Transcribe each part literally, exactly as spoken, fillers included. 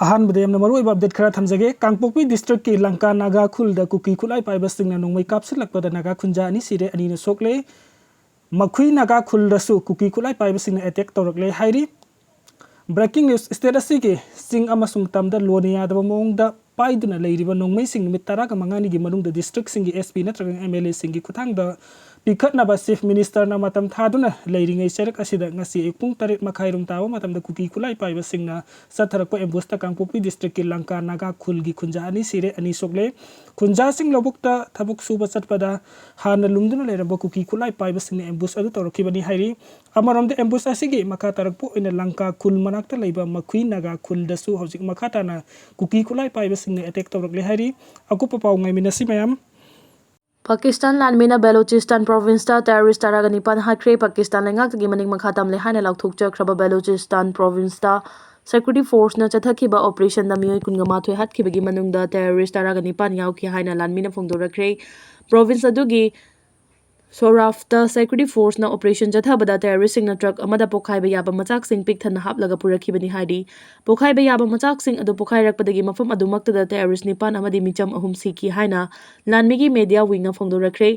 ꯑꯍꯥꯟꯕꯗ ꯌꯥꯝꯅ ꯃꯔꯨꯑꯣꯏꯕ ꯑꯞꯗꯦꯠ ꯈꯔ ꯊꯝꯖꯒꯦ꯫ ꯀꯥꯡꯄꯣꯛꯄꯤ ꯗꯤꯁꯇ꯭ꯔꯤꯛꯀꯤ ꯂꯪꯀꯥ ꯅꯥꯒꯥ ꯈꯨꯜꯗ ꯀꯨꯀꯤ ꯈꯨꯠꯂꯥꯏ ꯄꯥꯏꯕꯁꯤꯡꯅ ꯅꯣꯡꯃꯩ ꯀꯥꯞꯁꯤꯜꯂꯛꯄꯗ ꯅꯥꯒꯥ ꯈꯨꯟꯖꯥ ꯑꯅꯤ ꯁꯤꯔꯦ, ꯑꯅꯤꯅ ꯁꯣꯛꯂꯦ꯫ ꯃꯈꯨꯏ ꯅꯥꯒꯥ ꯈꯨꯜꯗꯁꯨ ꯀꯨꯀꯤ ꯈꯨꯠꯂꯥꯏ ꯄꯥꯏꯕꯁꯤꯡꯅ ꯑꯦꯇꯦꯛ ꯇꯧꯔꯛꯂꯦ ꯍꯥꯏꯔꯤ꯫ ꯕ꯭ꯔꯦꯀꯤꯡ ꯅ꯭ꯌꯨꯁ: ꯁ꯭ꯇꯦꯠ ꯑꯁꯤꯒꯤ ꯆꯤꯡ ꯑꯃꯁꯨꯡ ꯇꯝꯗ ꯂꯣꯟꯅ ꯌꯥꯗꯕ ꯃꯑꯣꯡꯗ ꯄꯥꯏꯗꯨꯅ ꯂꯩꯔꯤꯕ ꯅꯣꯡꯃꯩꯁꯤꯡ ꯅꯨꯃꯤꯠ ꯇꯔꯥꯒ ꯃꯉꯥꯅꯤꯒꯤ ꯃꯅꯨꯡꯗ ꯗꯤꯁꯇ꯭ꯔꯤꯛꯁꯤꯡꯒꯤ ꯑꯦꯁ ꯄꯤ ꯅꯠꯇ꯭ꯔꯒ ꯑꯦꯝ ꯑꯦꯜ ꯑꯦꯁꯤꯡꯒꯤ ꯈꯨꯠꯊꯥꯡꯗ ꯄꯤꯈꯠꯅꯕ ꯆꯤꯐ ꯃꯤꯅꯤꯁꯇꯔꯅ ꯃꯇꯝ ꯊꯥꯗꯨꯅ ꯂꯩꯔꯤꯉꯩ ꯆꯩꯔꯛ ꯑꯁꯤꯗ ꯉꯁꯤ ꯑꯌꯨꯛ ꯄꯨꯡ ꯇꯔꯦꯠ ꯃꯈꯥꯏꯔꯣꯝ ꯇꯥꯕ ꯃꯇꯝꯗ ꯀꯨꯀꯤ ꯈꯨꯠꯂꯥꯏ ꯄꯥꯏꯕꯁꯤꯡꯅ ꯆꯠꯊꯔꯛꯄ ꯑꯦꯝꯕꯨꯁꯇ ꯀꯥꯡꯄꯣꯛꯄꯤ ꯗꯤꯁꯇ꯭ꯔꯤꯛꯀꯤ ꯂꯪꯀꯥ ꯅꯥꯒꯥ ꯈꯨꯜꯒꯤ ꯈꯨꯟꯖꯥ ꯑꯅꯤ ꯁꯤꯔꯦ, ꯑꯅꯤ ꯁꯣꯛꯂꯦ꯫ ꯈꯨꯟꯖꯥꯁꯤꯡ ꯂꯧꯕꯨꯛꯇ ꯊꯕꯛ ꯁꯨꯕ ꯆꯠꯄꯗ ꯍꯥꯟꯅ ꯂꯨꯝꯗꯨꯅ ꯂꯩꯔꯝꯕ ꯀꯨꯀꯤ ꯈꯨꯠꯂꯥꯏ ꯄꯥꯏꯕꯁꯤꯡꯅ ꯑꯦꯝꯕꯨꯁ ꯑꯗꯨ ꯇꯧꯔꯛꯈꯤꯕꯅꯤ ꯍꯥꯏꯔꯤ꯫ ꯑꯃꯔꯣꯝꯗ, ꯑꯦꯝꯕꯨꯁ ꯑꯁꯤꯒꯤ ꯃꯈꯥ ꯇꯥꯔꯛꯄ ꯑꯣꯏꯅ ꯂꯪꯀꯥ ꯈꯨꯜ ꯃꯅꯥꯛꯇ ꯂꯩꯕ ꯃꯈꯨꯏ ꯅꯥꯒꯥ ꯈꯨꯜꯗꯁꯨ ꯍꯧꯖꯤꯛ ꯃꯈꯥ ꯇꯥꯅ ꯀꯨꯀꯤ ꯈꯨꯠꯂꯥꯏ ꯄꯥꯏꯕꯁꯤꯡꯅ ꯑꯦꯇꯦꯛ ꯇꯧꯔꯛꯂꯦ ꯍꯥꯏꯔꯤ꯫ ꯑꯀꯨꯞꯄ ꯄꯥꯎ ꯉꯥꯏꯃꯤꯟꯅꯁꯤ ꯃꯌꯥꯝ꯫ ꯄꯥꯀꯤꯁꯇꯥꯟ ꯂꯥꯟꯃꯤꯅ ꯕꯦꯂꯨꯆꯤꯁꯇꯥꯟ ꯄ꯭ꯔꯣꯚꯤꯟꯁꯇ ꯇꯦꯔꯣꯔꯤꯁ ꯇꯔꯥꯒ ꯅꯤꯄꯥꯟ ꯍꯥꯠꯈ꯭ꯔꯦ꯫ ꯄꯥꯀꯤꯁꯇꯥꯟ ꯂꯩꯉꯥꯛꯇꯒꯤ ꯃꯅꯤꯡ ꯃꯈꯥ ꯇꯝꯂꯦ ꯍꯥꯏꯅ ꯂꯥꯎꯊꯣꯛꯆꯈ꯭ꯔꯕ ꯕꯦꯂꯨꯆꯤꯁꯇꯥꯟ ꯄ꯭ꯔꯣꯚꯤꯟꯁꯇ ꯁꯦꯀ꯭ꯌꯨꯔꯤꯇꯤ ꯐꯣꯔꯁꯅ ꯆꯠꯊꯈꯤꯕ ꯑꯣꯄꯔꯦꯁꯟꯗ ꯃꯤꯑꯣꯏ ꯀꯨꯟꯒ ꯃꯥꯊꯣꯏ ꯍꯥꯠꯈꯤꯕꯒꯤ ꯃꯅꯨꯡꯗ ꯇꯦꯔꯣꯔꯤꯁ ꯇꯔꯥꯒ ꯅꯤꯄꯥꯟ ꯌꯥꯎꯈꯤ ꯍꯥꯏꯅ ꯂꯥꯟꯃꯤꯅ ꯐꯣꯡꯗꯣꯔꯛꯈ꯭ꯔꯦ꯫ ꯄ꯭ꯔꯣꯚꯤꯟꯁ ꯑꯗꯨꯒꯤ ꯁꯣꯔꯥꯐꯇ ꯁꯦꯀ꯭ꯌꯨꯔꯤꯇꯤ ꯐꯣꯔꯁꯅ ꯑꯣꯄꯔꯦꯁꯟ ꯆꯠꯊꯕꯗ ꯇꯦꯔꯣꯔꯤꯁꯁꯤꯡꯅ ꯇ꯭ꯔꯛ ꯑꯃꯗ ꯄꯣꯈꯥꯏꯕ ꯌꯥꯕ ꯃꯆꯥꯛꯁꯤꯡ ꯄꯤꯛ ꯊꯟꯅ ꯍꯥꯞꯂꯒ ꯄꯨꯔꯛꯈꯤꯕꯅꯤ ꯍꯥꯏꯔꯤ꯫ ꯄꯣꯈꯥꯏꯕ ꯌꯥꯕ ꯃꯆꯥꯛꯁꯤꯡ ꯑꯗꯨ ꯄꯣꯈꯥꯏꯔꯛꯄꯗꯒꯤ ꯃꯐꯝ ꯑꯗꯨꯃꯛꯇꯗ ꯇꯦꯔꯣꯔꯤꯁ ꯅꯤꯄꯥꯟ ꯑꯃꯗꯤ ꯃꯤꯆꯝ ꯑꯍꯨꯝ ꯁꯤꯈꯤ ꯍꯥꯏꯅ ꯂꯥꯟꯃꯤꯒꯤ ꯃꯦꯗꯤꯌꯥ ꯋꯤꯡꯅ ꯐꯣꯡꯗꯣꯔꯛꯈ꯭ꯔꯦ꯫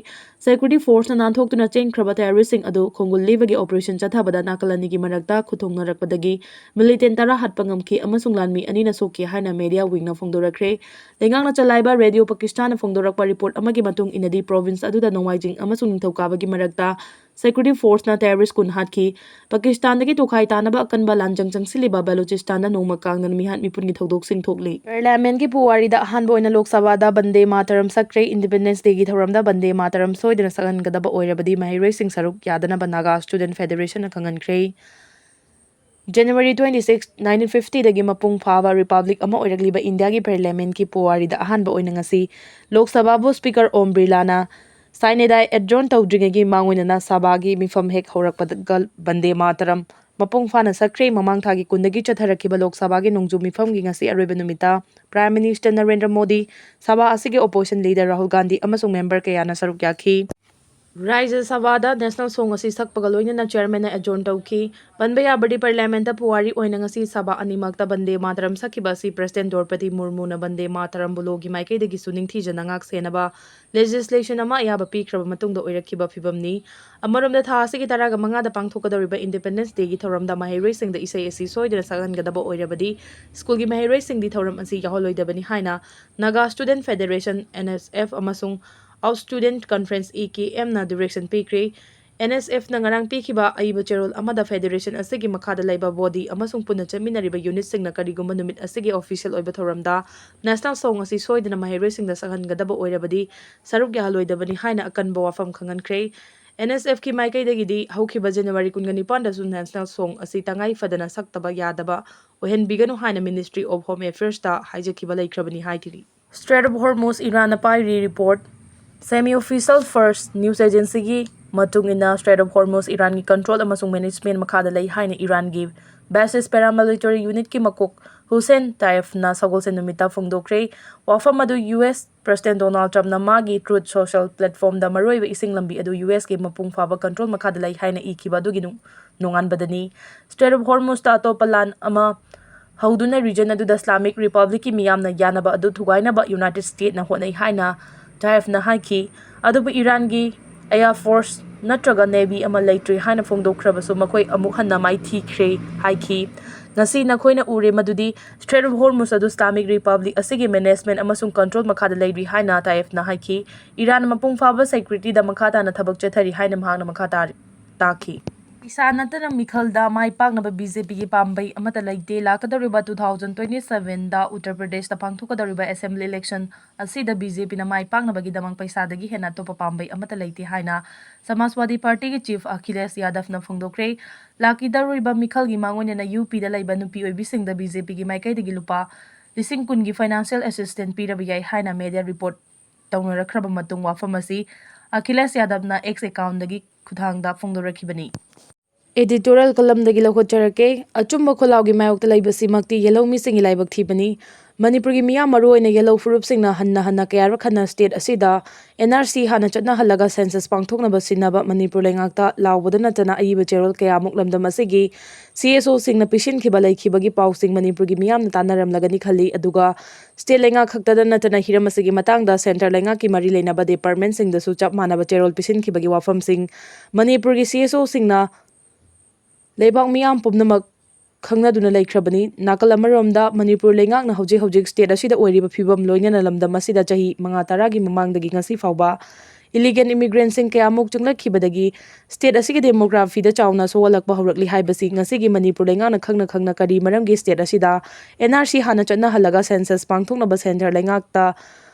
ꯁꯦꯀ꯭ꯌꯨꯔꯤꯇꯤ ꯐꯣꯔꯁꯅ ꯅꯥꯟꯊꯣꯛꯇꯨꯅ ꯆꯦꯟꯈ꯭ꯔꯕ ꯇꯦꯔꯣꯔꯤꯁꯁꯤꯡ ꯑꯗꯨ ꯈꯣꯡꯒꯨꯜ ꯂꯤꯕꯒꯤ ꯑꯣꯄꯔꯦꯁꯟ ꯆꯠꯊꯕꯗ ꯅꯥꯀꯜ ꯑꯅꯤꯒꯤ ꯃꯔꯛꯇ ꯈꯨꯠꯊꯣꯡꯅꯔꯛꯄꯗꯒꯤ ꯃꯤꯂꯤꯇꯦꯟ ꯇꯔꯥ ꯍꯥꯠꯄ ꯉꯝꯈꯤ ꯑꯃꯁꯨꯡ ꯂꯥꯟꯃꯤ ꯑꯅꯤꯅ ꯁꯣꯛꯈꯤ ꯍꯥꯏꯅ ꯃꯦꯗꯤꯌꯥ ꯋꯤꯡꯅ ꯐꯣꯡꯗꯣꯔꯛꯈ꯭ꯔꯦ꯫ ꯂꯩꯉꯥꯛꯅ ꯆꯂꯥꯏꯕ ꯔꯦꯗꯤꯑꯣ ꯄꯥꯀꯤꯁꯇꯥꯟꯅ ꯐꯣꯡꯗꯣꯔꯛꯄ ꯔꯤꯄꯣꯔꯠ ꯑꯃꯒꯤ ꯃꯇꯨꯡ ꯏꯟꯅꯗꯤ, ꯄ꯭ꯔꯣꯚꯤꯟꯁ ꯑꯗꯨꯗ ꯅꯣꯡꯃꯥꯏꯖꯤꯡ ꯑꯃꯁꯨꯡ ꯅꯤꯡꯊꯧꯀꯥꯕꯒꯤ ꯃꯔꯛꯇ ꯁꯦꯀ꯭ꯌꯨꯔꯤꯇꯤ ꯐꯣꯔꯁꯅ ꯇꯦꯔꯣꯔꯤꯁ ꯀꯨꯟ ꯍꯥꯠꯈꯤ꯫ ꯄꯥꯀꯤꯁꯇꯥꯟꯗꯒꯤ ꯇꯣꯈꯥꯏ ꯇꯥꯅꯕ ꯑꯀꯟꯕ ꯂꯥꯟꯖꯪ ꯆꯪꯁꯤꯜꯂꯤꯕ ꯕꯦꯂꯨꯆꯤꯁꯇꯥꯟꯗ ꯅꯣꯡꯃ ꯀꯥꯡꯗꯅ ꯃꯤꯍꯥꯠ ꯃꯤꯄꯨꯟꯒꯤ ꯊꯧꯗꯣꯛꯁꯤꯡ ꯊꯣꯛꯂꯤ꯫ ꯄꯥꯔꯂꯤꯌꯥꯃꯦꯟꯒꯤ ꯄꯨꯋꯥꯔꯤꯗ ꯑꯍꯥꯟꯕ ꯑꯣꯏꯅ ꯂꯣꯛ ꯁꯚꯥꯗ ꯕꯟꯗꯦ ꯃꯥꯇꯔꯝ ꯁꯛꯈ꯭ꯔꯦ꯫ ꯏꯟꯗꯤꯄꯦꯟꯗꯦꯟꯁ ꯗꯦꯒꯤ ꯊꯧꯔꯝꯗ ꯕꯟꯗꯦ ꯃꯥꯇꯔꯝ ꯁꯣꯏꯗꯅ ꯁꯛꯍꯟꯒꯗꯕ ꯑꯣꯏꯔꯕꯗꯤ ꯃꯍꯩꯔꯣꯏꯁꯤꯡ ꯁꯔꯨꯛ ꯌꯥꯗꯅꯕ ꯅꯥꯒꯥ ꯁ꯭ꯇꯨꯗꯦꯟꯠ ꯐꯦꯗꯦꯔꯦꯁꯟꯅ ꯈꯪꯍꯟꯈ꯭ꯔꯦ꯫ January twenty six, nineteen fifty ꯗꯒꯤ ꯃꯄꯨꯡ ꯐꯥꯕ ꯔꯤꯄꯕ꯭ꯂꯤꯛ ꯑꯃ ꯑꯣꯏꯔꯛꯂꯤꯕ ꯏꯟꯗꯤꯌꯥꯒꯤ ꯄꯥꯔꯂꯤꯌꯥꯃꯦꯟꯠꯀꯤ ꯄꯨꯋꯥꯔꯤꯗ ꯑꯍꯥꯟꯕ ꯑꯣꯏꯅ ꯉꯁꯤ ꯂꯣꯛ ꯁꯚꯥꯕꯨ ꯁ꯭ꯄꯤꯀꯔ ꯑꯣꯝ ꯕꯤꯔꯂꯥꯅ ꯁꯥꯏꯅꯦꯗꯥꯏ ꯑꯦꯗꯖꯣꯔꯟ ꯇꯧꯗ꯭ꯔꯤꯉꯩꯒꯤ ꯃꯥꯡꯑꯣꯏꯅꯅ ꯁꯚꯥꯒꯤ ꯃꯤꯐꯝ ꯍꯦꯛ ꯍꯧꯔꯛꯄꯗ ꯕꯟꯗꯦ ꯃꯥꯇꯔꯝ ꯃꯄꯨꯡ ꯐꯥꯅ ꯁꯛꯈ꯭ꯔꯦ꯫ ꯃꯃꯥꯡ ꯊꯥꯒꯤ ꯀꯨꯟꯗꯒꯤ ꯆꯠꯊꯔꯛꯈꯤꯕ ꯂꯣꯛ ꯁꯚꯥꯒꯤ ꯅꯣꯡꯖꯨ ꯃꯤꯐꯝꯒꯤ ꯉꯁꯤ ꯑꯔꯣꯏꯕ ꯅꯨꯃꯤꯠꯇ ꯄ꯭ꯔꯥꯏꯝ ꯃꯤꯅꯤꯁꯇꯔ ꯅꯔꯦꯟꯗ꯭ꯔ ꯃꯣꯗꯤ, ꯁꯚꯥ ꯑꯁꯤꯒꯤ ꯑꯣꯄꯣꯖꯤꯁꯟ ꯂꯤꯗꯔ ꯔꯥꯍꯨꯜ ꯒꯥꯟꯙꯤ ꯑꯃꯁꯨꯡ ꯃꯦꯝꯕꯔ ꯀꯌꯥꯅ ꯁꯔꯨꯛ ꯌꯥꯈꯤ꯫ ꯔꯥꯖ꯭ꯌ ꯁꯚꯥꯗ ꯅꯦꯁꯅꯦꯜ ꯁꯣꯡ ꯑꯁꯤ ꯁꯛꯄꯒ ꯂꯣꯏꯅꯅ ꯆꯤꯌꯔꯃꯦꯟꯅ ꯑꯦꯖꯣꯔꯟ ꯇꯧꯈꯤ꯫ ꯄꯟꯕ ꯌꯥꯕꯗꯤ, ꯄꯥꯔꯂꯤꯌꯥꯃꯦꯟꯠꯇ ꯄꯨꯋꯥꯔꯤ ꯑꯣꯏꯅ ꯉꯁꯤ ꯁꯚꯥ ꯑꯅꯤꯃꯛꯇ ꯕꯟꯗꯦ ꯃꯥꯇꯔꯝ ꯁꯛꯈꯤꯕ ꯑꯁꯤ ꯄ꯭ꯔꯁꯤꯗꯦꯟꯠ ꯗ꯭ꯔꯧꯄꯗꯤ ꯃꯨꯔꯃꯨꯅ ꯕꯟꯗꯦ ꯃꯥꯇꯔꯝꯕꯨ ꯂꯣꯒꯤ ꯃꯥꯏꯀꯩꯗꯒꯤꯁꯨ ꯅꯤꯡꯊꯤꯖꯅ ꯉꯥꯛ ꯁꯦꯟꯅꯕ ꯂꯦꯖꯤꯁꯂꯦꯁꯟ ꯑꯃ ꯑꯌꯥꯕ ꯄꯤꯈ꯭ꯔꯕ ꯃꯇꯨꯡꯗ ꯑꯣꯏꯔꯛꯈꯤꯕ ꯐꯤꯚꯝꯅꯤ꯫ ꯑꯃꯔꯣꯝꯗ, ꯊꯥ ꯑꯁꯤꯒꯤ ꯇꯔꯥꯒ ꯃꯉꯥꯗ ꯄꯥꯡꯊꯣꯛꯀꯗꯧꯔꯤꯕ ꯏꯟꯗꯤꯄꯦꯟꯗꯦꯟꯁ ꯗꯦꯒꯤ ꯊꯧꯔꯝꯗ ꯃꯍꯩꯔꯣꯏꯁꯤꯡꯗ ꯏꯁꯩ ꯑꯁꯤ ꯁꯣꯏꯗꯅ ꯁꯛꯍꯟꯒꯗꯕ ꯑꯣꯏꯔꯕꯗꯤ, ꯁ꯭ꯀꯨꯜꯒꯤ ꯃꯍꯩꯔꯣꯏꯁꯤꯡꯗꯤ ꯊꯧꯔꯝ ꯑꯁꯤ ꯌꯥꯎꯍꯜꯂꯣꯏꯗꯕꯅꯤ ꯍꯥꯏꯅ Naga student federation, N S F, ꯑꯃꯁꯨꯡ ꯑꯥꯎꯠ ꯁ꯭ꯇꯨꯗꯦꯟꯠ ꯀꯟꯐꯔꯦꯟꯁ, ꯑꯦ ꯀꯦ ꯑꯦꯝꯅ ꯗꯤꯔꯦꯛꯁꯟ ꯄꯤꯈ꯭ꯔꯦ꯫ ꯑꯦꯟ ꯑꯦꯁ ꯑꯦꯐꯅ ꯉꯔꯥꯡ ꯄꯤꯈꯤꯕ ꯑꯏꯕ ꯆꯦꯔꯣꯜ ꯑꯃꯗ ꯐꯦꯗꯦꯔꯦꯁꯟ ꯑꯁꯤꯒꯤ ꯃꯈꯥꯗ ꯂꯩꯕ ꯕꯣꯗꯤ ꯑꯃꯁꯨꯡ ꯄꯨꯟꯅ ꯆꯠꯃꯤꯟꯅꯔꯤꯕ ꯌꯨꯅꯤꯠꯁꯤꯡꯅ ꯀꯔꯤꯒꯨꯝꯕ ꯅꯨꯃꯤꯠ ꯑꯁꯤꯒꯤ ꯑꯣꯐꯤꯁꯤꯌꯦꯜ ꯑꯣꯏꯕ ꯊꯧꯔꯝꯗ ꯅꯦꯁꯅꯦꯜ ꯁꯣꯡ ꯑꯁꯤ ꯁꯣꯏꯗꯅ ꯃꯍꯩꯔꯣꯏꯁꯤꯡꯗ ꯁꯛꯍꯟꯒꯗꯕ ꯑꯣꯏꯔꯕꯗꯤ ꯁꯔꯨꯛ ꯌꯥꯍꯜꯂꯣꯏꯗꯕꯅꯤ ꯍꯥꯏꯅ ꯑꯀꯟꯕ ꯋꯥꯐꯝ ꯈꯪꯍꯟꯈ꯭ꯔꯦ꯫ ꯑꯦꯟ ꯑꯦꯁ ꯑꯦꯐꯀꯤ ꯃꯥꯏꯀꯩꯗꯒꯤꯗꯤ ꯍꯧꯈꯤꯕ ꯖꯅꯋꯥꯔꯤ ꯀꯨꯟꯒ ꯅꯤꯄꯥꯟꯗꯁꯨ ꯅꯦꯁꯅꯦꯜ ꯁꯣꯡ ꯑꯁꯤ ꯇꯉꯥꯏ ꯐꯗꯅ ꯁꯛꯇꯕ ꯌꯥꯗꯕ ꯑꯣꯏꯍꯟꯕꯤꯒꯅꯨ ꯍꯥꯏꯅ ꯃꯤꯅꯤꯁꯇ꯭ꯔꯤ ꯑꯣꯐ ꯍꯣꯝ ꯑꯦꯐꯤꯌꯔꯁꯇ ꯍꯥꯏꯖꯈꯤꯕ ꯂꯩꯈ꯭ꯔꯕꯅꯤ ꯍꯥꯏꯈꯤꯔꯤ꯫ ꯁ꯭ꯇ꯭ꯔꯦꯠ ꯑꯣꯐ ꯍꯣꯔꯃꯨꯖ ꯏꯔꯥꯟꯅ ꯄꯥꯏꯔꯤ ꯔꯤꯄꯣꯔꯠ꯫ Semi-official first news agencyꯒꯤ ꯃꯇꯨꯡ ꯏꯟꯅ, ꯁ꯭ꯇ꯭ꯔꯦꯠ ꯑꯣꯐ ꯍꯣꯔꯃꯨꯖ ꯏꯔꯥꯟꯒꯤ ꯀꯟꯇ꯭ꯔꯣꯜ ꯑꯃꯁꯨꯡ ꯃꯦꯅꯦꯖꯃꯦꯟꯠ ꯃꯈꯥꯗ ꯂꯩ ꯍꯥꯏꯅ ꯏꯔꯥꯟꯒꯤ ꯕꯦꯁꯤꯁ ꯄꯦꯔꯥꯃꯤꯂꯤꯇꯔꯤ ꯌꯨꯅꯤꯠꯀꯤ ꯃꯀꯣꯛ ꯍꯨꯁꯦꯟ ꯇꯥꯏꯐꯅ ꯁꯒꯣꯜꯁꯦꯟ ꯅꯨꯃꯤꯠꯇ ꯐꯣꯡꯗꯣꯛꯈ꯭ꯔꯦ꯫ ꯋꯥꯐꯝ ꯑꯗꯨ ꯌꯨ ꯑꯦꯁ ꯄ꯭ꯔꯁꯤꯗꯦꯟꯠ ꯗꯣꯅꯥꯜꯗ ꯇ꯭ꯔꯝꯞꯅ ꯃꯥꯒꯤ ꯇ꯭ꯔꯨꯊ ꯁꯣꯁꯤꯌꯦꯜ ꯄ꯭ꯂꯦꯠꯐꯣꯔꯝꯗ ꯃꯔꯨꯑꯣꯏꯕ ꯏꯁꯤꯡ ꯂꯝꯕꯤ ꯑꯗꯨ ꯌꯨ ꯑꯦꯁꯀꯤ ꯃꯄꯨꯡ ꯐꯥꯕ ꯀꯟꯇ꯭ꯔꯣꯜ ꯃꯈꯥꯗ ꯂꯩ ꯍꯥꯏꯅ ꯏꯈꯤꯕ ꯑꯗꯨꯒꯤ ꯅꯨꯡ-, ꯅꯣꯡꯉꯥꯟꯕꯗꯅꯤ꯫ ꯁ꯭ꯇ꯭ꯔꯦꯠ ꯑꯣꯐ ꯍꯣꯔꯃꯨꯖꯇ ꯑꯇꯣꯞꯄ ꯂꯥꯟ ꯑꯃ ꯍꯧꯗꯨꯅ ꯔꯤꯖꯟ ꯑꯗꯨꯗ ꯏꯁꯂꯥꯃꯤꯛ ꯔꯤꯄꯕ꯭ꯂꯤꯛꯀꯤ ꯃꯤꯌꯥꯝꯅ ꯌꯥꯅꯕ ꯑꯗꯨ ꯊꯨꯒꯥꯏꯅꯕ ꯌꯨꯅꯥꯏꯇꯦꯗ ꯁ꯭ꯇꯦꯠꯅ ꯍꯣꯠꯅꯩ ꯍꯥꯏꯅ ꯇꯥꯏꯐꯅ ꯍꯥꯏꯈꯤ꯫ ꯑꯗꯨꯕꯨ ꯏꯔꯥꯟꯒꯤ ꯑꯦꯌꯥꯔ ꯐꯣꯔꯁ ꯅꯠꯇ꯭ꯔꯒ ꯅꯦꯚꯤ ꯑꯃ ꯂꯩꯇ꯭ꯔꯦ ꯍꯥꯏꯅ ꯐꯣꯡꯗꯣꯛꯈ꯭ꯔꯕꯁꯨ, ꯃꯈꯣꯏ ꯑꯃꯨꯛ ꯍꯟꯅ ꯃꯥꯏꯊꯤꯈ꯭ꯔꯦ ꯍꯥꯏꯈꯤ꯫ ꯉꯁꯤ ꯅꯈꯣꯏꯅ ꯎꯔꯦ ꯃꯗꯨꯗꯤ ꯁ꯭ꯇ꯭ꯔꯦꯠ ꯑꯣꯐ ꯍꯣꯔꯃꯨꯖ ꯑꯗꯨ ꯏꯁꯂꯥꯃꯤꯛ ꯔꯤꯄꯕ꯭ꯂꯤꯛ ꯑꯁꯤꯒꯤ ꯃꯦꯅꯦꯖꯃꯦꯟꯠ ꯑꯃꯁꯨꯡ ꯀꯟꯇ꯭ꯔꯣꯜ ꯃꯈꯥꯗ ꯂꯩꯔꯤ ꯍꯥꯏꯅ ꯇꯥꯏꯐꯅ ꯍꯥꯏꯈꯤ꯫ ꯏꯔꯥꯟ ꯃꯄꯨꯡ ꯐꯥꯕ ꯁꯦꯀ꯭ꯌꯨꯔꯤꯇꯤꯗ ꯃꯈꯥ ꯇꯥꯅ ꯊꯕꯛ ꯆꯠꯊꯔꯤ ꯍꯥꯏꯅ ꯃꯍꯥꯛꯅ ꯃꯈꯥ ꯇꯥꯔꯤ-, ꯇꯥꯈꯤ꯫ ꯄꯩꯁꯥ ꯅꯠꯇꯅ ꯃꯤꯈꯜꯗ ꯃꯥꯏ ꯄꯥꯛꯅꯕ ꯕꯤ ꯖꯦ ꯄꯤꯒꯤ ꯄꯥꯝꯕꯩ ꯑꯃꯠꯇ ꯂꯩꯇꯦ꯫ ꯂꯥꯛꯀꯗꯧꯔꯤꯕ two thousand twenty sevenꯗ ꯎꯠꯇꯔ ꯄ꯭ꯔꯗꯦꯁꯇ ꯄꯥꯡꯊꯣꯛꯀꯗꯧꯔꯤꯕ ꯑꯦꯁꯦꯝꯕ꯭ꯂꯤ ꯏꯂꯦꯛꯁꯟ ꯑꯁꯤꯗ ꯕꯤ ꯖꯦ ꯄꯤꯅ ꯃꯥꯏ ꯄꯥꯛꯅꯕꯒꯤꯗꯃꯛ ꯄꯩꯁꯥꯗꯒꯤ ꯍꯦꯟꯅ ꯑꯇꯣꯞꯄ ꯄꯥꯝꯕꯩ ꯑꯃꯠꯇ ꯂꯩꯇꯦ ꯍꯥꯏꯅ ꯁꯃꯥꯖꯋꯥꯗꯤ ꯄꯥꯔꯇꯤꯒꯤ ꯆꯤꯐ ꯑꯈꯤꯂꯦꯁ ꯌꯥꯗꯕꯅ ꯐꯣꯡꯗꯣꯛꯈ꯭ꯔꯦ꯫ ꯂꯥꯛꯀꯗꯧꯔꯤꯕ ꯃꯤꯈꯜꯒꯤ ꯃꯥꯡꯑꯣꯏꯅꯅ ꯌꯨ ꯄꯤꯗ ꯂꯩꯕ ꯅꯨꯄꯤ ꯑꯣꯏꯕꯤꯁꯤꯡꯗ ꯕꯤ ꯖꯦ ꯄꯤꯒꯤ ꯃꯥꯏꯀꯩꯗꯒꯤ ꯂꯨꯄꯥ ꯂꯤꯁꯤꯡ ꯀꯨꯟꯒꯤ ꯐꯥꯏꯅꯥꯟꯁꯤꯌꯦꯜ ꯑꯦꯁꯤꯁꯇꯦꯟꯁ ꯄꯤꯔꯕ ꯌꯥꯏ ꯍꯥꯏꯅ ꯃꯦꯗꯤꯌꯥ ꯔꯤꯄꯣꯔꯠ ꯇꯧꯅꯔꯛꯈ꯭ꯔꯕ ꯃꯇꯨꯡ ꯋꯥꯐꯝ ꯑꯁꯤ ꯑꯈꯤꯂꯦꯁ ꯌꯥꯗꯕꯅ ꯑꯦꯛꯁ ꯑꯦꯀꯥꯎꯟꯗꯒꯤ ꯈꯨꯠꯊꯥꯡꯗ ꯐꯣꯡꯗꯣꯔꯛꯈꯤꯕꯅꯤ꯫ ꯑꯦꯗꯤꯇꯣꯔꯤꯌꯦꯜ ꯀꯂꯝꯗꯒꯤ ꯂꯧꯈꯠꯆꯔꯛꯀꯦ꯫ ꯑꯆꯨꯝꯕ ꯈꯣꯜꯂꯥꯎꯒꯤ ꯃꯥꯌꯣꯛꯇ ꯂꯩꯕꯁꯤꯃꯛꯇꯤ ꯌꯦꯜꯍꯧꯃꯤꯁꯤꯡꯒꯤ ꯂꯥꯏꯕꯛ ꯊꯤꯕꯅꯤ꯫ ꯃꯅꯤꯄꯨꯔꯒꯤ ꯃꯤꯌꯥꯝ, ꯃꯔꯨꯑꯣꯏꯅ ꯌꯦꯜꯍꯧ ꯐꯨꯔꯨꯞꯁꯤꯡꯅ ꯍꯟꯅ ꯍꯟꯅ ꯀꯌꯥꯔꯛ ꯍꯟꯅ ꯁ꯭ꯇꯦꯠ ꯑꯁꯤꯗ ꯑꯦꯟ ꯑꯥꯔ ꯁꯤ ꯍꯥꯟꯅ ꯆꯠꯅꯍꯜꯂꯒ ꯁꯦꯟꯁꯁ ꯄꯥꯡꯊꯣꯛꯅꯕ ꯁꯤꯟꯅꯕ ꯃꯅꯤꯄꯨꯔ ꯂꯩꯉꯥꯛꯇ ꯂꯥꯎꯕꯗ ꯅꯠꯇꯅ ꯑꯏꯕ ꯆꯦꯔꯣꯜ ꯀꯌꯥꯃꯨꯛ ꯂꯝꯗꯝ ꯑꯁꯤꯒꯤ ꯁꯤ ꯑꯦꯁ ꯑꯣꯁꯤꯡꯅ ꯄꯤꯁꯤꯟꯈꯤꯕ ꯂꯩꯈꯤꯕꯒꯤ ꯄꯥꯎꯁꯤꯡ ꯃꯅꯤꯄꯨꯔꯒꯤ ꯃꯤꯌꯥꯝꯅ ꯇꯥꯟꯅꯔꯝꯂꯒꯅꯤ ꯈꯜꯂꯤ꯫ ꯑꯗꯨꯒ ꯁ꯭ꯇꯦꯠ ꯂꯩꯉꯥꯛ ꯈꯛꯇꯗ ꯅꯠꯇꯅ ꯍꯤꯔꯝ ꯑꯁꯤꯒꯤ ꯃꯇꯥꯡꯗ ꯁꯦꯟꯇꯔ ꯂꯩꯉꯥꯛꯀꯤ ꯃꯔꯤ ꯂꯩꯅꯕ ꯗꯤꯄꯥꯔꯠꯃꯦꯟꯁꯤꯡꯗꯁꯨ ꯆꯞ ꯃꯥꯟꯅꯕ ꯆꯦꯔꯣꯜ ꯄꯤꯁꯤꯟꯈꯤꯕꯒꯤ ꯋꯥꯐꯝꯁꯤꯡ ꯃꯅꯤꯄꯨꯔꯒꯤ ꯁꯤ ꯑꯦꯁ ꯑꯣꯁꯤꯡꯅ ꯂꯩꯕꯥꯛ ꯃꯤꯌꯥꯝ ꯄꯨꯝꯅꯃꯛ ꯈꯪꯅꯗꯨꯅ ꯂꯩꯈ꯭ꯔꯕꯅꯤ꯫ ꯅꯥꯀꯜ ꯑꯃꯔꯣꯝꯗ ꯃꯅꯤꯄꯨꯔ ꯂꯩꯉꯥꯛꯅ ꯍꯧꯖꯤꯛ ꯍꯧꯖꯤꯛ ꯁ꯭ꯇꯦꯠ ꯑꯁꯤꯗ ꯑꯣꯏꯔꯤꯕ ꯐꯤꯕꯝ, ꯂꯣꯏꯅꯅ ꯂꯝꯗꯝ ꯑꯁꯤꯗ ꯆꯍꯤ ꯃꯉꯥ ꯇꯔꯥꯒꯤ ꯃꯃꯥꯡꯗꯒꯤ ꯉꯁꯤ ꯐꯥꯎꯕ ꯏꯂꯤꯒꯦꯜ ꯏꯃꯤꯒ꯭ꯔꯦꯟꯁꯤꯡ ꯀꯌꯥꯃꯨꯛ ꯆꯪꯂꯛꯈꯤꯕꯗꯒꯤ ꯁ꯭ꯇꯦꯠ ꯑꯁꯤꯒꯤ ꯗꯦꯃꯣꯒ꯭ꯔꯥꯐꯤꯗ ꯆꯥꯎꯅ ꯁꯣꯛꯍꯜꯂꯛꯄ ꯍꯧꯔꯛꯂꯤ ꯍꯥꯏꯕꯁꯤ ꯉꯁꯤꯒꯤ ꯃꯅꯤꯄꯨꯔ ꯂꯩꯉꯥꯛꯅ ꯈꯪꯅ ꯈꯪꯅ ꯀꯔꯤ ꯃꯔꯝꯒꯤ ꯁ꯭ꯇꯦꯠ ꯑꯁꯤꯗ ꯑꯦꯟ ꯑꯥꯔ ꯁꯤ ꯍꯥꯟꯅ ꯆꯠꯅꯍꯜꯂꯒ ꯁꯦꯟꯁꯁ ꯄꯥꯡꯊꯣꯛꯅꯕ ꯁꯦꯟꯇꯔ ꯂꯩꯉꯥꯛꯇ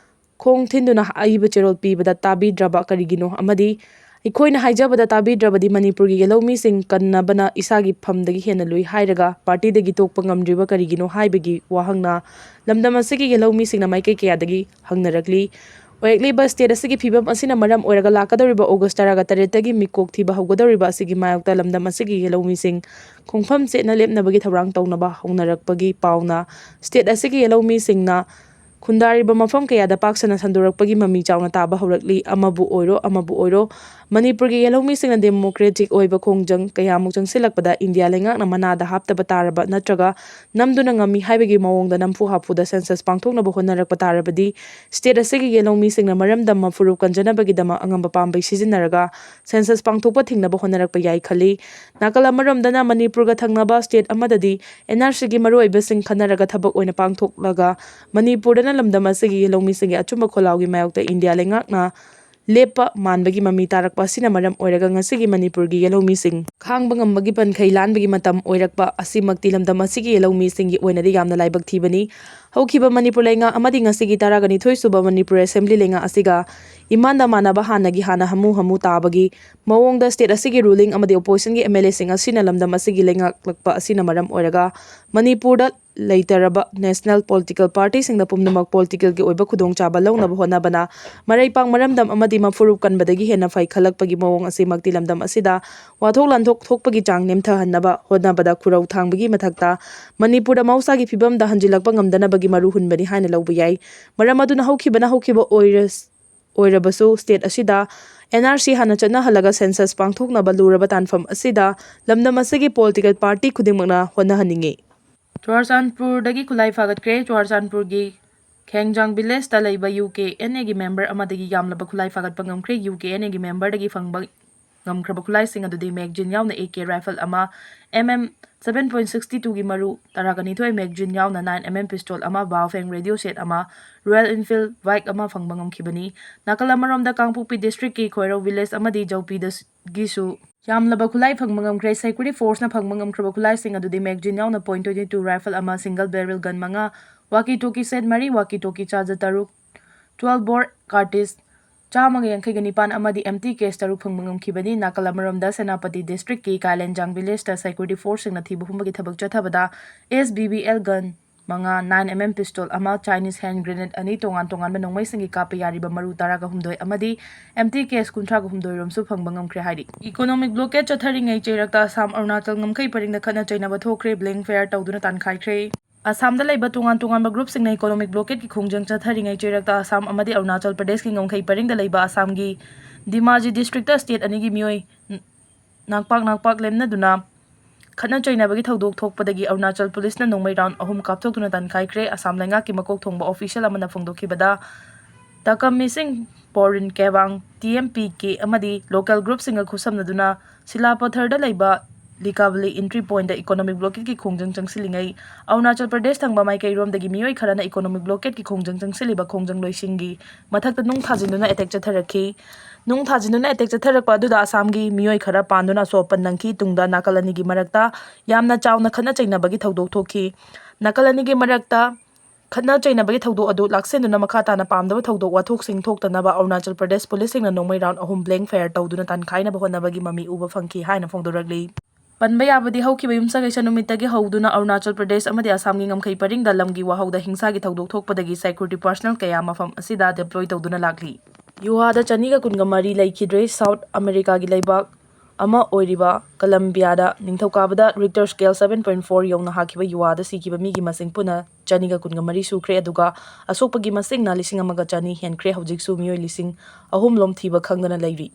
ꯈꯣꯡ ꯊꯤꯟꯗꯨꯅ ꯑꯏꯕ ꯆꯦꯔꯣꯜ ꯄꯤꯕꯗ ꯇꯥꯕꯤꯗ꯭ꯔꯕ ꯀꯔꯤꯒꯤꯅꯣ? ꯑꯃꯗꯤ ꯑꯩꯈꯣꯏꯅ ꯍꯥꯏꯖꯕꯗ ꯇꯥꯕꯤꯗ꯭ꯔꯕꯗꯤ ꯃꯅꯤꯄꯨꯔꯒꯤ ꯌꯦꯜꯍꯧꯃꯤꯁꯤꯡ ꯀꯟꯅꯕꯅ ꯏꯁꯥꯒꯤ ꯐꯝꯗꯒꯤ ꯍꯦꯟꯅ ꯂꯨꯏ ꯍꯥꯏꯔꯒ ꯄꯥꯔꯇꯤꯗꯒꯤ ꯇꯣꯛꯄ ꯉꯝꯗ꯭ꯔꯤꯕ ꯀꯔꯤꯒꯤꯅꯣ ꯍꯥꯏꯕꯒꯤ ꯋꯥꯍꯪꯅ ꯂꯝꯗꯝ ꯑꯁꯤꯒꯤ ꯌꯦꯜꯍꯧꯃꯤꯁꯤꯡꯅ ꯃꯥꯏꯀꯩ ꯀꯌꯥꯗꯒꯤ ꯍꯪꯅꯔꯛꯂꯤ꯫ ꯑꯣꯏꯔꯛꯂꯤꯕ ꯁ꯭ꯇꯦꯠ ꯑꯁꯤꯒꯤ ꯐꯤꯕꯝ ꯑꯁꯤꯅ ꯃꯔꯝ ꯑꯣꯏꯔꯒ ꯂꯥꯛꯀꯗꯧꯔꯤꯕ ꯑꯣꯒꯁ ꯇꯔꯥꯒ ꯇꯔꯦꯠꯇꯒꯤ ꯃꯤꯀꯣꯛ ꯊꯤꯕ ꯍꯧꯒꯗꯧꯔꯤꯕ ꯑꯁꯤꯒꯤ ꯃꯥꯌꯣꯛꯇ ꯂꯝꯗꯝ ꯑꯁꯤꯒꯤ ꯌꯦꯜꯍꯧꯃꯤꯁꯤꯡ ꯈꯣꯡꯐꯝ ꯆꯦꯠꯅ ꯂꯦꯞꯅꯕꯒꯤ ꯊꯧꯔꯥꯡ ꯇꯧꯅꯕ ꯍꯧꯅꯔꯛꯄꯒꯤ ꯄꯥꯎꯅ ꯁ꯭ꯇꯦꯠ ꯑꯁꯤꯒꯤ ꯌꯦꯜꯍꯧꯃꯤꯁꯤꯡꯅ ꯈꯨꯟꯗꯥꯔꯤꯕ ꯃꯐꯝ ꯀꯌꯥꯗ ꯄꯥꯛ ꯁꯟꯅ ꯁꯟꯗꯣꯔꯛꯄꯒꯤ ꯃꯃꯤ ꯆꯥꯎꯅ ꯇꯥꯕ ꯍꯧꯔꯛꯂꯤ꯫ ꯑꯃꯕꯨ ꯑꯣꯏꯔꯣ, ꯑꯃꯕꯨ ꯑꯣꯏꯔꯣ, ꯃꯅꯤꯄꯨꯔꯒꯤ ꯌꯦꯜꯍꯧꯃꯤꯁꯤꯡꯅ ꯗꯦꯃꯣꯀ꯭ꯔꯦꯇꯤꯛ ꯑꯣꯏꯕ ꯈꯣꯡꯖꯪ ꯀꯌꯥꯃꯨꯛ ꯆꯪꯁꯤꯜꯂꯛꯄꯗ ꯏꯟꯗꯤꯌꯥ ꯂꯩꯉꯥꯛꯅ ꯃꯅꯥꯗ ꯍꯥꯞꯇꯕ ꯇꯥꯔꯕ ꯅꯠꯇ꯭ꯔꯒ ꯅꯝꯗꯨꯅ ꯉꯝꯃꯤ ꯍꯥꯏꯕꯒꯤ ꯃꯑꯣꯡꯗ ꯅꯝꯐꯨ ꯍꯥꯐꯨꯗ ꯁꯦꯟꯁꯁ ꯄꯥꯡꯊꯣꯛꯅꯕ ꯍꯣꯠꯅꯔꯛꯄ ꯇꯥꯔꯕꯗꯤ ꯁ꯭ꯇꯦꯠ ꯑꯁꯤꯒꯤ ꯌꯦꯜꯍꯧꯃꯤꯁꯤꯡꯅ ꯃꯔꯝꯗꯝ ꯐꯨꯔꯨꯞ ꯀꯟꯖꯅꯕꯒꯤꯗꯃꯛ ꯑꯉꯝꯕ ꯄꯥꯝꯕꯩ ꯁꯤꯖꯤꯟꯅꯔꯒ ꯁꯦꯟꯁꯁ ꯄꯥꯡꯊꯣꯛꯄ ꯊꯤꯡꯅꯕ ꯍꯣꯠꯅꯔꯛꯄ ꯌꯥꯏ ꯈꯜꯂꯤ꯫ ꯅꯥꯀꯜ ꯑꯃꯔꯣꯝꯗꯅ ꯃꯅꯤꯄꯨꯔꯒ ꯊꯪꯅꯕ ꯁ꯭ꯇꯦꯠ ꯑꯃꯗꯗꯤ ꯑꯦꯟ ꯑꯥꯔ ꯁꯤꯒꯤ ꯃꯔꯨꯑꯣꯏꯕꯁꯤꯡ ꯈꯟꯅꯔꯒ ꯊꯕꯛ ꯑꯣꯏꯅ ꯄꯥꯡꯊꯣꯛꯂꯒ ꯃꯅꯤꯄꯨꯔꯗꯅ ꯂꯝꯗꯝ ꯑꯁꯤꯒꯤ ꯂꯧꯃꯤꯁꯤꯡꯒꯤ ꯑꯆꯨꯝꯕ ꯈꯣꯜꯂꯥꯎꯒꯤ ꯃꯥꯌꯣꯛꯇ ꯏꯟꯗꯤꯌꯥ ꯂꯩꯉꯥꯛꯅ ꯂꯦꯞꯄ ꯃꯥꯟꯕꯒꯤ ꯃꯃꯤ ꯇꯥꯔꯛꯄ ꯑꯁꯤꯅ ꯃꯔꯝ ꯑꯣꯏꯔꯒ ꯉꯁꯤꯒꯤ ꯃꯅꯤꯄꯨꯔꯒꯤ ꯌꯦꯜꯍꯧꯃꯤꯁꯤꯡ ꯈꯥꯡꯕ ꯉꯝꯕꯒꯤ ꯄꯟꯈꯩ ꯂꯥꯟꯕꯒꯤ ꯃꯇꯝ ꯑꯣꯏꯔꯛꯄ ꯑꯁꯤꯃꯛꯇꯤ ꯂꯝꯗꯝ ꯑꯁꯤꯒꯤ ꯌꯦꯜꯍꯧꯃꯤꯁꯤꯡꯒꯤ ꯑꯣꯏꯅꯗꯤ ꯌꯥꯝꯅ ꯂꯥꯏꯕꯛ ꯊꯤꯕꯅꯤ꯫ ꯍꯧꯈꯤꯕ ꯃꯅꯤꯄꯨꯔ ꯂꯩꯉꯥꯛ ꯑꯃꯗꯤ ꯉꯁꯤꯒꯤ ꯇꯔꯥꯒ ꯅꯤꯊꯣꯏ ꯁꯨꯕ ꯃꯅꯤꯄꯨꯔ ꯑꯦꯁꯦꯝꯕ꯭ꯂꯤ ꯂꯩꯉꯥꯛ ꯑꯁꯤꯒ ꯏꯃꯥꯟꯗ ꯃꯥꯟꯅꯕ ꯍꯥꯟꯅꯒꯤ ꯍꯥꯟꯅ ꯍꯥꯃꯨ ꯍꯥꯃꯨ ꯇꯥꯕꯒꯤ ꯃꯑꯣꯡꯗ ꯁ꯭ꯇꯦꯠ ꯑꯁꯤꯒꯤ ꯔꯨꯂꯤꯡ ꯑꯃꯗꯤ ꯑꯣꯄꯣꯖꯤꯁꯟꯒꯤ ꯑꯦꯝ ꯑꯦꯜ ꯑꯦꯁꯤꯡ ꯑꯁꯤꯅ ꯂꯝꯗꯝ ꯑꯁꯤꯒꯤ ꯂꯩꯉꯥꯛꯂꯛꯄ ꯑꯁꯤꯅ ꯃꯔꯝ ꯑꯣꯏꯔꯒ ꯃꯅꯤꯄꯨꯔꯗ ꯂꯩꯇꯔꯕ ꯅꯦꯁꯅꯦꯜ ꯄꯣꯂꯤꯇꯤꯀꯦꯜ ꯄꯥꯔꯇꯤꯁꯤꯡꯅ ꯄꯨꯝꯅꯃꯛ ꯄꯣꯂꯤꯇꯤꯀꯦꯜꯒꯤ ꯑꯣꯏꯕ ꯈꯨꯗꯣꯡꯆꯥꯕ ꯂꯧꯅꯕ ꯍꯣꯠꯅꯕꯅ ꯃꯔꯩꯄꯥꯛ ꯃꯔꯝꯗꯝ ꯑꯃꯗꯤ ꯃꯐꯨꯔꯨꯞ ꯀꯟꯕꯗꯒꯤ ꯍꯦꯟꯅ ꯐꯩ ꯈꯜꯂꯛꯄꯒꯤ ꯃꯑꯣꯡ ꯑꯁꯤꯃꯛꯇꯤ ꯂꯝꯗꯝ ꯑꯁꯤꯗ ꯋꯥꯊꯣꯛ ꯂꯥꯟꯊꯣꯛ ꯊꯣꯛꯄꯒꯤ ꯆꯥꯡ ꯅꯦꯝꯊꯍꯟꯅꯕ ꯍꯣꯠꯅꯕꯗ ꯈꯨꯔꯧ ꯊꯥꯡꯕꯒꯤ ꯃꯊꯛꯇ ꯃꯅꯤꯄꯨꯔꯗ ꯃꯍꯧꯁꯥꯒꯤ ꯐꯤꯕꯝꯗ ꯍꯟꯖꯤꯜꯂꯛꯄ ꯉꯝꯗꯅꯕꯒꯤ ꯃꯔꯨ ꯍꯨꯟꯕꯅꯤ ꯍꯥꯏꯅ ꯂꯧꯕ ꯌꯥꯏ꯫ ꯃꯔꯝ ꯑꯗꯨꯅ ꯍꯧꯈꯤꯕꯅ ꯍꯧꯈꯤꯕ ꯑꯣꯏꯔ-, ꯑꯣꯏꯔꯕꯁꯨ ꯁ꯭ꯇꯦꯠ ꯑꯁꯤꯗ ꯑꯦꯟ ꯑꯥꯔ ꯁꯤ ꯍꯥꯟꯅ ꯆꯠꯅꯍꯜꯂꯒ ꯁꯦꯟꯁꯁ ꯄꯥꯡꯊꯣꯛꯅꯕ ꯂꯨꯔꯕ ꯇꯥꯟꯐꯝ ꯑꯁꯤꯗ ꯂꯝꯗꯝ ꯑꯁꯤꯒꯤ ꯄꯣꯂꯤꯇꯤꯀꯦꯜ ꯄꯥꯔꯇꯤ ꯈꯨꯗꯤꯡꯃꯛꯅ ꯍꯣꯠꯅꯍꯟꯅꯤꯡꯏ꯫ ꯆꯨꯔꯆꯥꯟꯄꯨꯔꯗꯒꯤ ꯈꯨꯠꯂꯥꯏ ꯐꯥꯒꯠꯈ꯭ꯔꯦ꯫ ꯆꯨꯔꯆꯥꯟꯄꯨꯔꯒꯤ ꯈꯦꯡꯖꯥꯡ ꯚꯤꯂꯦꯖꯇ ꯂꯩꯕ ꯌꯨ ꯀꯦ ꯑꯦꯟ ꯑꯦꯒꯤ ꯃꯦꯝꯕꯔ ꯑꯃꯗꯒꯤ ꯌꯥꯝꯂꯕ ꯈꯨꯠꯂꯥꯏ ꯐꯥꯒꯠꯄ ꯉꯝꯈ꯭ꯔꯦ꯫ ꯌꯨ ꯀꯦ ꯑꯦꯟ ꯑꯦꯒꯤ ꯃꯦꯝꯕꯔꯗꯒꯤ ꯐꯪꯕ ꯉꯝꯈ꯭ꯔꯕ ꯈꯨꯠꯂꯥꯏꯁꯤꯡ ꯑꯗꯨꯗꯤ ꯃꯦꯒꯖꯤꯟ ꯌꯥꯎꯅ ꯑꯦ ꯀꯦ ꯔꯥꯏꯐꯜ ꯑꯃ, M M seven point sixty two ꯒꯤ ꯃꯔꯨ ꯇꯔꯥꯒ ꯅꯤꯊꯣꯏ, ꯃꯦꯒꯖꯤꯟ ꯌꯥꯎꯅ nine M M pistol ꯑꯃ, ꯕꯥꯑꯣꯐꯦꯡ ꯔꯦꯗꯤꯑꯣ ꯁꯦꯠ ꯑꯃ, ꯔꯣꯌꯦꯜ ꯏꯟꯐꯤꯜꯗ ꯕꯥꯏꯛ ꯑꯃ ꯐꯪꯕ ꯉꯝꯈꯤꯕꯅꯤ꯫ ꯅꯥꯀꯜ ꯑꯃꯔꯣꯝꯗ ꯀꯥꯡꯄꯣꯛꯄꯤ ꯗꯤꯁꯇ꯭ꯔꯤꯛꯀꯤ ꯈꯣꯏꯔꯧ ꯚꯤꯂꯦꯖ ꯑꯃꯗꯤ ꯖꯧꯄꯤꯗꯒꯤꯁꯨ ꯌꯥꯝꯂꯕ ꯈꯨꯠꯂꯥꯏ ꯐꯪꯕ ꯉꯝꯈ꯭ꯔꯦ꯫ ꯁꯦꯀ꯭ꯌꯨꯔꯤꯇꯤ ꯐꯣꯔꯁꯅ ꯐꯪꯕ ꯉꯝꯈ꯭ꯔꯕ ꯈꯨꯠꯂꯥꯏꯁꯤꯡ ꯑꯗꯨꯗꯤ ꯃꯦꯒꯖꯤꯟ ꯌꯥꯎꯅ point twenty two ꯔꯥꯏꯐꯜ ꯑꯃ, ꯁꯤꯡꯒꯜ ꯕꯦꯔꯦꯜ ꯒꯟ ꯃꯉꯥ, ꯋꯥꯀꯤ ꯇꯣꯀꯤ ꯁꯦꯠ ꯃꯔꯤ, ꯋꯥꯀꯤ ꯇꯣꯀꯤ ꯆꯥꯔꯖꯔ ꯇꯔꯨꯛ, twelve bore cartridge ꯆꯥꯝꯃꯒ ꯌꯥꯡꯈꯩꯒ ꯅꯤꯄꯥꯟ ꯑꯃꯗꯤ ꯑꯦꯝꯇꯤ ꯀꯦꯁ ꯇꯔꯨꯛ ꯐꯪꯕ ꯉꯝꯈꯤꯕꯅꯤ꯫ ꯅꯥꯀꯜ ꯑꯃꯔꯣꯝꯗ ꯁꯦꯅꯥꯄꯇꯤ ꯗꯤꯁꯇ꯭ꯔꯤꯛꯀꯤ ꯀꯥꯏꯂꯦꯟꯖꯥꯡ ꯚꯤꯂꯦꯖꯇ ꯁꯦꯀ꯭ꯌꯨꯔꯤꯇꯤ ꯐꯣꯔꯁꯁꯤꯡꯅ ꯊꯤꯕ ꯍꯨꯝꯕꯒꯤ ꯊꯕꯛ ꯆꯠꯊꯕꯗ ꯑꯦꯁ ꯕꯤ ꯕꯤ ꯑꯦꯜ ꯒꯟ ꯃꯉꯥ, nine M M pistol ꯑꯃ, ꯆꯥꯏꯅꯤꯁ ꯍꯦꯟ ꯒ꯭ꯔꯦꯅꯦꯗ ꯑꯅꯤ, ꯇꯣꯉꯥꯟ ꯇꯣꯉꯥꯟꯕ ꯅꯣꯡꯃꯩꯁꯤꯡꯒꯤ ꯀꯥꯞꯄ ꯌꯥꯔꯤꯕ ꯃꯔꯨ ꯇꯔꯥꯒ ꯍꯨꯝꯗꯣꯏ ꯑꯃꯗꯤ ꯑꯦꯝꯇꯤ ꯀꯦꯁ ꯀꯨꯟꯊ꯭ꯔꯥꯒ ꯍꯨꯝꯗꯣꯏ ꯔꯣꯝꯁꯨ ꯐꯪꯕ ꯉꯝꯈ꯭ꯔꯦ ꯍꯥꯏꯔꯤ꯫ ꯏꯀꯣꯅꯣꯃꯤꯛ ꯕ꯭ꯂꯣꯀꯦꯠ ꯆꯠꯊꯔꯤꯉꯩ ꯆꯩꯔꯛꯇ ꯑꯁꯥꯝ ꯑꯔꯨꯅꯥꯆꯜ ꯉꯝꯈꯩ ꯄꯔꯤꯡꯗ ꯈꯠꯅ ꯆꯩꯅꯕ ꯊꯣꯛꯈ꯭ꯔꯦ꯫ ꯕ꯭ꯂꯦꯡ ꯐꯌꯥꯔ ꯇꯧꯗꯨꯅ ꯇꯥꯟꯈꯥꯏꯈ꯭ꯔꯦ꯫ ꯑꯁꯥꯝꯗ ꯂꯩꯕ ꯇꯣꯉꯥꯟ ꯇꯣꯉꯥꯟꯕ ꯒ꯭ꯔꯨꯞꯁꯤꯡꯅ ꯏꯀꯣꯅꯣꯃꯤꯛ ꯕ꯭ꯂꯣꯀꯦꯠꯀꯤ ꯈꯣꯡꯖꯪ ꯆꯠꯊꯔꯤꯉꯩ ꯆꯩꯔꯛꯇ ꯑꯁꯥꯝ ꯑꯃꯗꯤ ꯑꯔꯨꯅꯥꯆꯜ ꯄ꯭ꯔꯗꯦꯁꯀꯤ ꯉꯝꯈꯩ ꯄꯔꯤꯡꯗ ꯂꯩꯕ ꯑꯁꯥꯝꯒꯤ ꯙꯤꯃꯥꯖꯤ ꯗꯤꯁꯇ꯭ꯔꯤꯛꯇ ꯁ꯭ꯇꯦꯠ ꯑꯅꯤꯒꯤ ꯃꯤꯑꯣꯏ ꯅ-, ꯅꯥꯛꯄꯥꯛ ꯅꯥꯛꯄꯥꯛ ꯂꯦꯝꯅꯗꯨꯅ ꯈꯠꯅ ꯆꯩꯅꯕꯒꯤ ꯊꯧꯗꯣꯛ ꯊꯣꯛꯄꯗꯒꯤ ꯑꯔꯨꯅꯥꯆꯜ ꯄꯨꯂꯤꯁꯅ ꯅꯣꯡꯃꯩ ꯔꯥꯎꯟ ꯑꯍꯨꯝ ꯀꯥꯞꯊꯣꯛꯇꯨꯅ ꯇꯥꯟꯈꯥꯏꯈ꯭ꯔꯦ꯫ ꯑꯁꯥꯝ ꯂꯩꯉꯥꯛꯀꯤ ꯃꯀꯣꯛ ꯊꯣꯡꯕ ꯑꯣꯐꯤꯁꯤꯌꯦꯜ ꯑꯃꯅ ꯐꯣꯡꯗꯣꯛꯈꯤꯕꯗ, ꯇꯥꯀꯝ ꯃꯤꯁꯤꯡ, ꯄꯣꯔꯤꯟ ꯀꯦꯕꯥꯡ, ꯇꯤ ꯑꯦꯝ ꯄꯤ ꯀꯦ ꯑꯃꯗꯤ ꯂꯣꯀꯦꯜ ꯒ꯭ꯔꯨꯞꯁꯤꯡꯒ ꯈꯨꯠꯁꯝꯅꯗꯨꯅ ꯁꯤꯂꯥꯄꯊꯔꯗ ꯂꯩꯕ ꯂꯤꯀꯥꯕꯂꯤ ꯑꯦꯟꯇ꯭ꯔꯤ ꯄꯣꯏꯟꯗ ꯏꯀꯣꯅꯣꯃꯤꯛ ꯕ꯭ꯂꯣꯀꯦꯠꯀꯤ ꯈꯣꯡꯖꯪ ꯆꯪꯁꯤꯜꯂꯤꯉꯩ ꯑꯔꯨꯅꯥꯆꯜ ꯄ꯭ꯔꯗꯦꯁ ꯊꯪꯕ ꯃꯥꯏꯀꯩꯔꯣꯝꯗꯒꯤ ꯃꯤꯑꯣꯏ ꯈꯔꯅ ꯏꯀꯣꯅꯣꯃꯤꯛ ꯕ꯭ꯂꯣꯀꯦꯠꯀꯤ ꯈꯣꯡꯖꯪ ꯆꯪꯁꯤꯜꯂꯤꯕ ꯈꯣꯡꯖꯪꯂꯣꯏꯁꯤꯡꯒꯤ ꯃꯊꯛꯇ ꯅꯨꯡ ꯊꯥꯖꯤꯟꯗꯨꯅ ꯑꯦꯇꯦꯛ ꯆꯠꯊꯔꯛꯈꯤ꯫ ꯅꯨꯡ ꯊꯥꯖꯤꯟꯗꯨꯅ ꯑꯦꯇꯦꯛ ꯆꯠꯊꯔꯛꯄ ꯑꯗꯨꯗ ꯑꯁꯥꯝꯒꯤ ꯃꯤꯑꯣꯏ ꯈꯔ ꯄꯥꯟꯗꯨꯅ ꯑꯁꯣꯛ ꯑꯄꯟ ꯅꯪꯈꯤ꯫ ꯇꯨꯡꯗ ꯅꯥꯀꯜ ꯑꯅꯤꯒꯤ ꯃꯔꯛꯇ ꯌꯥꯝꯅ ꯆꯥꯎꯅ ꯈꯠꯅ ꯆꯩꯅꯕꯒꯤ ꯊꯧꯗꯣꯛ ꯊꯣꯛꯈꯤ꯫ ꯅꯥꯀꯜ ꯑꯅꯤꯒꯤ ꯃꯔꯛꯇ ꯈꯠꯅ ꯆꯩꯅꯕꯒꯤ ꯊꯧꯗꯣꯛ ꯑꯗꯨ ꯂꯥꯛꯁꯤꯟꯗꯨꯅ ꯃꯈꯥ ꯇꯥꯅ ꯄꯥꯝꯗꯕ ꯊꯧꯗꯣꯛ ꯋꯥꯊꯣꯛꯁꯤꯡ ꯊꯣꯛꯇꯅꯕ ꯑꯔꯨꯅꯥꯆꯜ ꯄ꯭ꯔꯗꯦꯁ ꯄꯨꯂꯤꯁꯁꯤꯡꯅ ꯅꯣꯡꯃꯩ ꯔꯥꯎꯟ ꯑꯍꯨꯝ ꯕ꯭ꯂꯦꯡ ꯐꯌꯥꯔ ꯇꯧꯗꯨꯅ ꯇꯥꯟꯈꯥꯏꯅꯕ ꯍꯣꯠꯅꯕꯒꯤ ꯃꯃꯤ ꯎꯕ ꯐꯪꯈꯤ ꯍꯥꯏꯅ ꯐꯣꯡꯗꯣꯔꯛꯂꯤ꯫ ꯄꯟꯕ ꯌꯥꯕꯗꯤ, ꯍꯧꯈꯤꯕ ꯌꯨꯝꯁꯀꯩꯁ ꯅꯨꯃꯤꯠꯇꯒꯤ ꯍꯧꯗꯨꯅ ꯑꯔꯨꯅꯥꯆꯜ ꯄ꯭ꯔꯗꯦꯁ ꯑꯃꯗꯤ ꯑꯁꯥꯝꯒꯤ ꯉꯝꯈꯩ ꯄꯔꯤꯡꯗ ꯂꯝꯒꯤ ꯋꯥꯍꯧꯗ ꯍꯤꯡꯁꯥꯒꯤ ꯊꯧꯗꯣꯛ ꯊꯣꯛꯄꯗꯒꯤ security personnel ꯀꯌꯥ ꯃꯐꯝ ꯑꯁꯤꯗ deploy ꯇꯧꯗꯨꯅ ꯂꯥꯛꯂꯤ꯫ ꯌꯨꯍꯥꯗ ꯆꯅꯤꯒ ꯀꯨꯟꯒ ꯃꯔꯤ ꯂꯩꯈꯤꯗ꯭ꯔꯦ꯫ ꯁꯥꯎꯠ ꯑꯃꯦꯔꯤꯀꯥꯒꯤ ꯂꯩꯕꯥꯛ ꯑꯃ ꯑꯣꯏꯔꯤꯕ ꯀꯂꯝꯕꯤꯌꯥꯗ ꯅꯤꯡꯊꯧꯀꯥꯕꯗ Richter scale seven point four ꯌꯧꯅ ꯍꯥꯈꯤꯕ ꯌꯨꯍꯥꯗ ꯁꯤꯈꯤꯕ ꯃꯤꯒꯤ ꯃꯁꯤꯡ ꯄꯨꯟꯅ ꯆꯅꯤꯒ ꯀꯨꯟꯒ ꯃꯔꯤ ꯁꯨꯈ꯭ꯔꯦ, ꯑꯗꯨꯒ ꯑꯁꯣꯛꯄꯒꯤ ꯃꯁꯤꯡꯅ ꯂꯤꯁꯤꯡ ꯑꯃꯒ ꯆꯅꯤ ꯍꯦꯟꯈ꯭ꯔꯦ꯫ ꯍꯧꯖꯤꯛꯁꯨ ꯃꯤꯑꯣꯏ ꯂꯤꯁꯤꯡ ꯑꯍꯨꯝ ꯂꯣꯝ ꯊꯤꯕ ꯈꯪꯗꯅ ꯂꯩꯔꯤ꯫